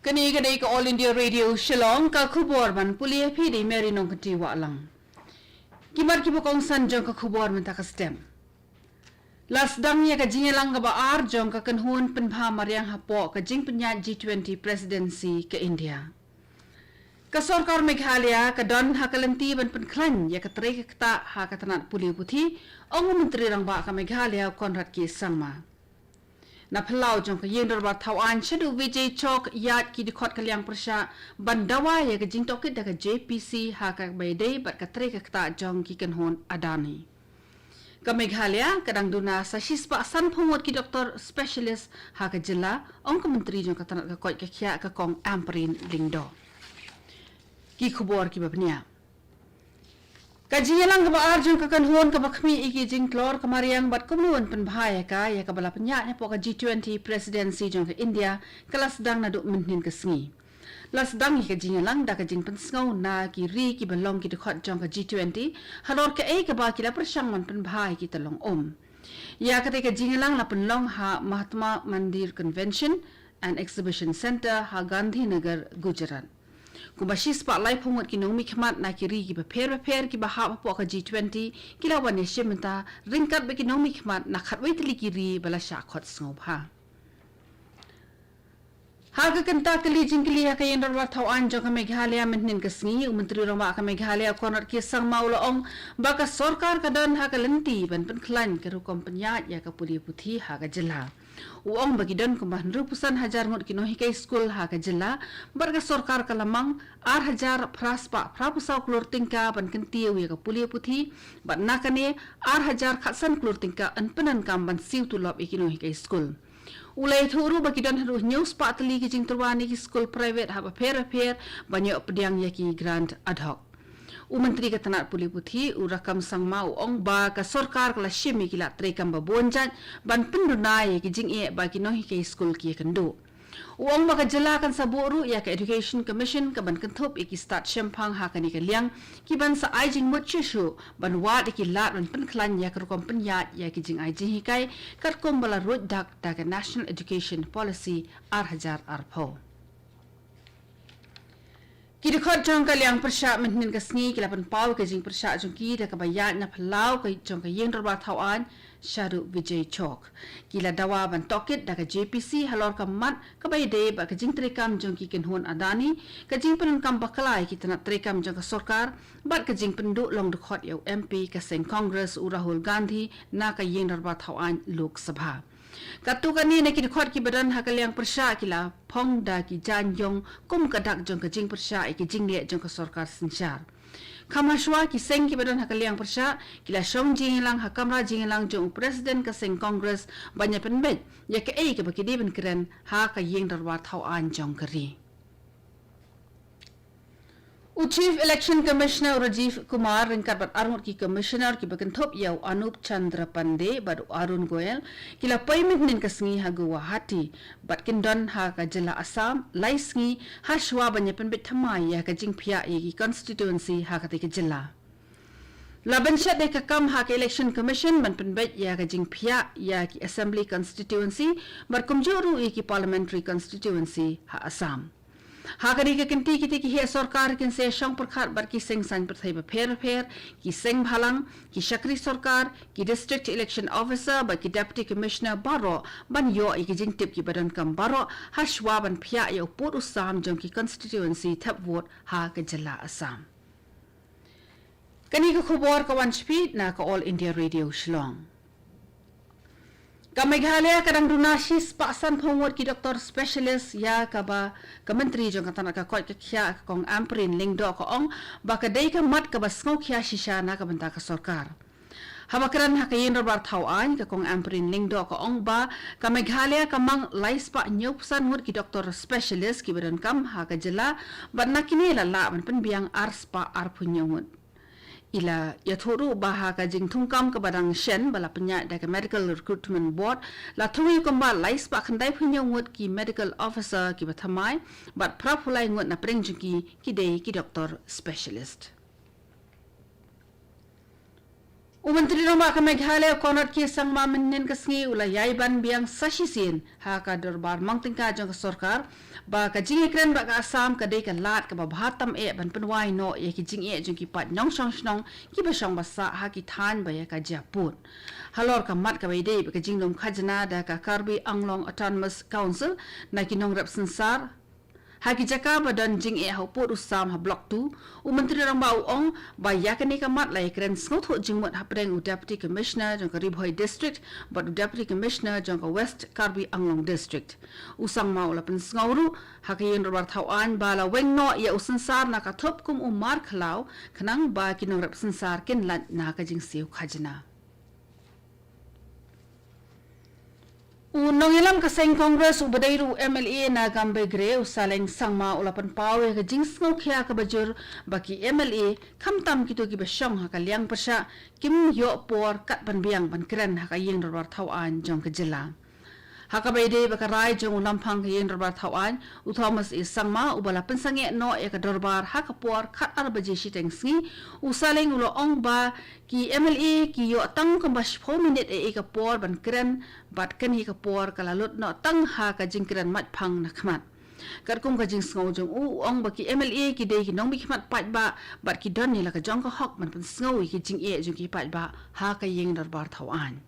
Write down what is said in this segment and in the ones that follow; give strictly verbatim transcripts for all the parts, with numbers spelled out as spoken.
Kane ka dei ka All India Radio Shillong, ka khubor ban pule ïa phi da i Mary Nongkynrih Wahlang. Ki mat kiba kongsan jong ka khubor mynta ka step. La sdang ïa ka jingïalang kaba ar jong ka kynhun pynbha mariang hapoh ka jingpynïaid G twenty Presidency ka India. Ka sorkar Meghalaya ka don ha ka lynti ban pynkhlaiñ ïa ka trei ka ktah ha ka tnat pule puthi, ong u Myntri Rangbah ka Meghalaya Conrad K Sangma. Na phyllaw jong ka ïing dorbar thaw aiñ shaduh Vijay Chowk ïaid ki dkhot ka liang pyrshah ban dawa ïa ka jingtohkit da ka J P C ha kaba ïadei bad ka trei ka ktah jong ki kynhun Adani. Ka Meghalaya ka dang duna sa shispah sanphew ngut ki doktor specialist ha ka jylla, ong ka Myntri jong ka tnat ka koit ka khiah ka Kong Ampareen Lyngdoh. Ki khubor kiba bniah. Ka jingïalang kaba ar jong ka kynhun kaba khmih ïa ki jingtlor ka mariang bad kumno ban pynbha ïa ka, ïa kaba la pynïaid hapoh ka G twenty Presidency jong ka India, ka la sdang naduh mynhynnin ka sngi. La sdang ïa ka jingïalang da ka jingpynsngew na ki ri kiba long ki dkhot jong ka G twenty halor kaei kaba ki la pyrshang ban pynbha ïa ki tyllong um. Ïa katei ka jingïalang la pynlong ha Mahatma Mandir Convention and Exhibition Centre ha Gandhinagar, Gujarat. Kumba shispah laiphew ngut ki nongmihkhmat na ki ri kiba pher bapher kiba hap hapoh ka G twenty ki la wan ïashim bynta ryngkat bad ki nongmihkhmat na khatwei tylli ki ri ba la shah khot sngewbha. Ha ka kynta kylli jingkylli ha ka ïing dorbar thaw aiñ jong ka Meghalaya mynhynnin ka sngi, u Myntri Rangbah ka Meghalaya Conrad K Sangma u la ong ba ka sorkar ka don ha ka lynti ban pynkhlaiñ ka rukom pynïaid ïa ka pule puthi ha ka jylla. U ong ba ki don kumba hynriewphew san hajar ngut ki nonghikai skul ha ka jylla, bad ka sorkar ka la mang ar hajar phra spah phraphew saw klur tyngka ban kyntiew ïa ka pule puthi, bad na kane ar hajar khatsan klur tyngka yn pyndonkam ban siew tulop ïa ki nonghikai skul. U la ïathuh ruh ba ki don haduh hynñiew spah tylli ki jingtyrwa na ki skul private haba pher bapher ban ïoh pdiang ïa ki grant ad hoc. U Myntri ka tnat pule puthi, u Rakkam Sangma u ong ba ka sorkar ka la shim ïa ki lad treikam ba bun jait ban pynduna ïa ki jingeh ba ki nonghikai skul ki ïakynduh. U ong ba ka jylla kan sa buh ruh ïa ka Education Commission kaban kynthup ïa ki stad shemphang ha kane ka liang, kiban sa ai jingmut shuh shuh ban wad ïa ki lad ban pynkhlaiñ ïa ka rukom pynïaid ïa ki jingai jinghikai, katkum ba la ruid dak da ka National Education Policy ar hajar arphew. Ki dkhot jong ka liang pyrshah mynhynnin ka sngi ki la pynpaw ïa ka jingpyrshah jong ki da kaba ïaid na phyllaw ka jong ka ïing dorbar thaw aiñ shaduh Vijay Chowk. Ki la dawa ban tohkit da ka J P C halor ka mat kaba ïadei bad ka jingtreikam jong ki kynhun Adani, ka jingpyndonkam bakla ïa ki tnat treikam jong ka sorkar, bad ka jingpynduh long dkhot ïa u M P ka seng Congress u Rahul Gandhi na ka ïing dorbar thaw aiñ Lok Sabha. Katto katne na ki dkhot kiba don ha ka liang pyrshah ki la phong da ki jaiñïong kum ka dak jong ka jingpyrshah ïa ki jingleh jong ka sorkar synshar. Kham hashwa ki seng kiba don ha ka liang pyrshah ki la shong jingïalang ha kamra jingïalang jong u President ka seng Congress ban ïa pynbeit ïa kaei kaba ki dei ban kren ha ka ïing dorbar thaw aiñ jong ka ri. U Chief Election Commissioner u Rajiv Kumar ryngkat bad arngut ki Commissioner kiba kynthup ïa u Anup Chandra Pandey bad u Arun Goel ki la poi mynhynnin ka sngi ha Guwahati bad kin don ha ka jylla Assam lai sngi hashwa ban ïa pynbeit thymmai ïa ka jingphiah ïa ki constituency ha katei ka jylla. La bynshet da ka kam ha ka Election Commission ban pynbeit ïa ka jingphiah ïa ki Assembly Constituency bad kumjuh ruh ïa ki Parliamentary Constituency ha Assam. Ha kane ka kynti kitei ki heh sorkar kin sa shong pyrkhat bad ki seng saiñ pyrthei bapher bapher, ki seng bhalang, ki shakri sorkar, ki District Election Officer bad ki Deputy Commissioner baroh ban ïoh ïa ki jingtip kiba donkam baroh hashwa ban phiah ïa u pud u sam jong ki constituency thep vote ha ka jylla Assam. Kane ka khubor ka wan shaphrang na ka All India Radio Shillong. Ka Meghalaya ka dang duna shispah sanphew ngut ki doktor specialist ïa kaba ka Myntri jong ka tnat ka koit ka khiah ka Kong Ampareen Lyngdoh ka ong ba ka dei ka mat kaba sngewkhia shisha na ka bynta ka sorkar. Haba kren ha ka ïing dorbar thaw aiñ ka Kong Ampareen Lyngdoh ka ong ba ka Meghalaya ka mang lai spah hynñiewphew san ngut ki doktor specialist kiba donkam ha ka jylla bad na kine la lah ban pynbiang ar spah arphew hynñiew ngut. I la ïathuh ruh ba ha ka jingthungkam kaba dang shen ba la pynïaid da ka Medical Recruitment Board la thung ïa kumba lai spah khyndaiphew hynñiew ngut ki medical officer kiba thymmai bad phraphew lai ngut na pdeng jong ki ki dei ki doktor specialist. U Myntri Rangbah ka Meghalaya Conrad K Sangma mynhynnin ka sngi u la ïai ban biang sa shisien ha ka dorbar mang tyngka jong ka sorkar ba ka jingïakren bad ka Assam ka dei ka lad kaba bha tam eh ban pynwai noh ïa ki jingeh jong ki paid nongshong shnong kiba shong ba sah ha ki thaiñ ba ïa ka jia pud. Halor ka mat kaba ïadei bad ka jinglum khajna da ka Karbi Anglong Autonomous Council na ki nongrep synsar ha ki jaka ba don jingeh ha u pud u Sam ha Block two, u Myntri Rangbah u ong ba ïa kane ka mat la ïakren sngewthuh jingmut hapdeng u Deputy Commissioner jong ka Ri Bhoi District bad u Deputy Commissioner jong ka West Karbi Anglong District. U Sangma u la pynsngew ruh ha ka ïing dorbar thaw aiñ ba la weng noh ïa u synsar na ka thup kum u mar khlaw khnang ba ki nongrep synsar kin lait na ka jingsiew khajna. U nongïalam ka seng Congress uba dei ruh u M L A na Gambegre u Saleng Sangma u la pynpaw ïa ka jingsngewkhia kaba jur ba ki M L A khamtam kito kiba shong ha ka liang pyrshah kim ïoh por kat ban biang ban kren ha ka ïing dorbar thaw aiñ jong ka jylla. Ha kaba ïadei bad ka rai jong u Lamphang ka ïing dorbar thaw aiñ, u Thomas A Sangma uba la pynsangeh noh ïa ka dorbar ha ka por khatar baje shiteng sngi, u Saleng u la ong ba ki M L A ki ïoh tang kumba shiphew minit eh ïa ka por ban kren bad kane ka por ka la lut noh tang ha ka jingkren mait phang na khmat. Katkum ka jingsngew jong u, u ong ba ki M L A ki dei ki nongmihkhmat paidbah bad ki don ïa la ka jong ka hok ban pynsngew ïa ki jingeh jong ki paidbah ha ka ïing dorbar thaw aiñ.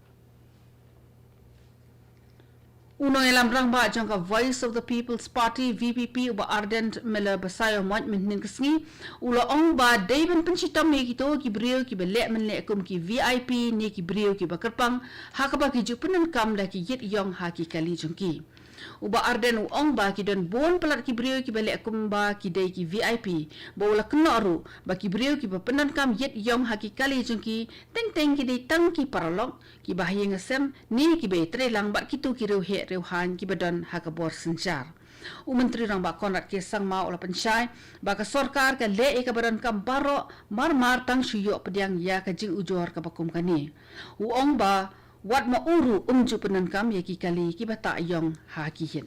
U nongïalam rangbah jong ka Voice of the People's Party, V P P, uba Ardent Miller Basaiawmoit mynhynnin ka sngi u la ong ba dei ban pynshitom ïa kito ki briew kiba leh mynleh kum ki V I P ne ki briew kiba kyrpang ha kaba ki ju pyndonkam da ki ïit ïong ha ki kali jong ki. Uba Ardent u ong ba ki don bun palat ki briew kiba leh kumba ki dei ki V I P, ba u la kynnoh ruh ba ki briew kiba pyndonkam ïit ïong ha ki kali jong ki teng teng ki dei tang ki paralok, kiba ha ïing ha sem ne kiba ïatreilang bad kito ki riewheh riewhaiñ kiba don ha ka bor synshar. U Myntri Rangbah Conrad K Sangma u la pynshai ba ka sorkar ka leh ïa kaba donkam baroh, mar mar tang shu ïoh pdiang ïa ka jingujor kaba kum kane. U ong ba wat ma u ruh um ju pyndonkam ïa ki kali kiba tah ïong ha ki ïit.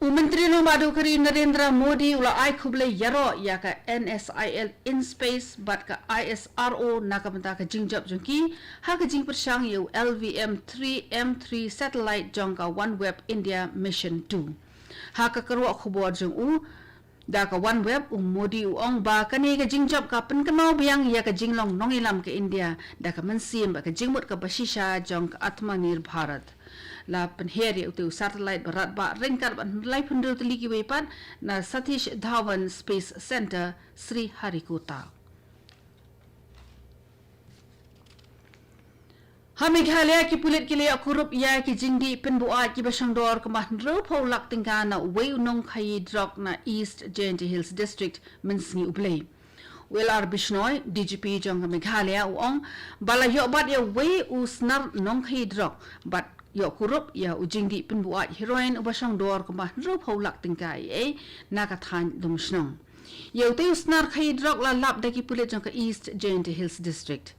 U Myntri Rangbah Duh ka ri Narendra Modi u la ai khublei ïaroh ïa ka N S I L InSpace bad ka I S R O na ka bynta ka jingjop jong ki ha ka jingpyrshang ïa u L V M three M three satellite jong ka OneWeb India Mission two. Ha ka kyrwoh khubor jong u da ka OneWeb, u Modi u ong ba kane ka jingjop ka pynkynmaw biang ïa ka jinglong nongïalam ka India da ka mynsiem bad ka jingmut kaba shisha jong ka Atmanirbhar Bharat. La pynher ïa utei u satellite ba radbah ryngkat bad laiphew hynriew tylli kiwei pat na Satish Dhawan Space Centre, Sriharikota. Ha Meghalaya ki pulit ki la ïoh kurup ïa ki jingdih pynbuaid kiba shongdor kumba hynriewphew lak tyngka na uwei u nongkhaïi drok na East Jaintia Hills District mynsngi U Blei. U L R Bishnoi, D G P jong ka Meghalaya, u ong ba la ïoh bat ïa uwei u snar nongkhaïi drok bad ïoh kurup ïa u jingdih pynbuaid heroin uba shongdor kumba hynriewphew lak tyngka ei ei na ka thaiñ Lumshnong. Ïa utei u snar khaïi drok la lap da ki pulit jong ka East Jaintia Hills District.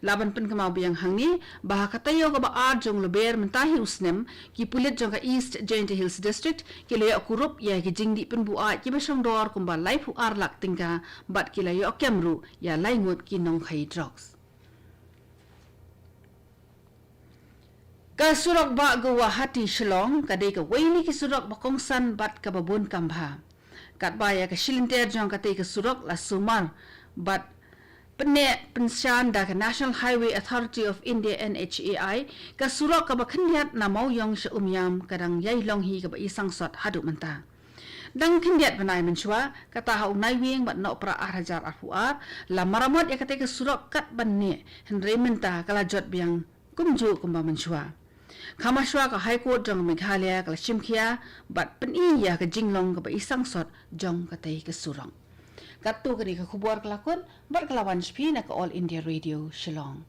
La ban pynkynmaw biang hangne ba ha ka taïew kaba ar jong u Lber mynta hi u snem, ki pulit jong ka East Jaintia Hills District ki la ïoh kurup ïa ki jingdih pynbuaid kiba shongdor kumba laiphew ar lak tyngka bad ki la ïoh kem ruh ïa lai ngut ki nongkhaïi drugs. Ka surok ba Guwahati Shillong ka dei kawei na ki surok ba kongsan bad kaba bun kam bha. Katba ïa ka shilynter jong katei ka surok la sumar bad pynneh pynshan da ka National Highway Authority of India, N H A I, ka surok kaba khyndiat na Mawiong sha Umiam ka dang ïai long hi kaba i sangsot haduh mynta. Dang khyndiat bnai mynshuwa, kata ha u Naiwieng bad Nohprah ar hajar arphew ar, la maramot ïa katei ka surok kat ban neh, hynrei mynta ka la jot biang kumjuh kumba mynshuwa. Kham shuwa ka High Court jong Meghalaya ka la shim khia bad pyni ïa ka jinglong kaba i sangsot jong katei ka surok. Katto katne ka khubor ka la kut bad ka la wan sha phi na ka All India Radio Shillong.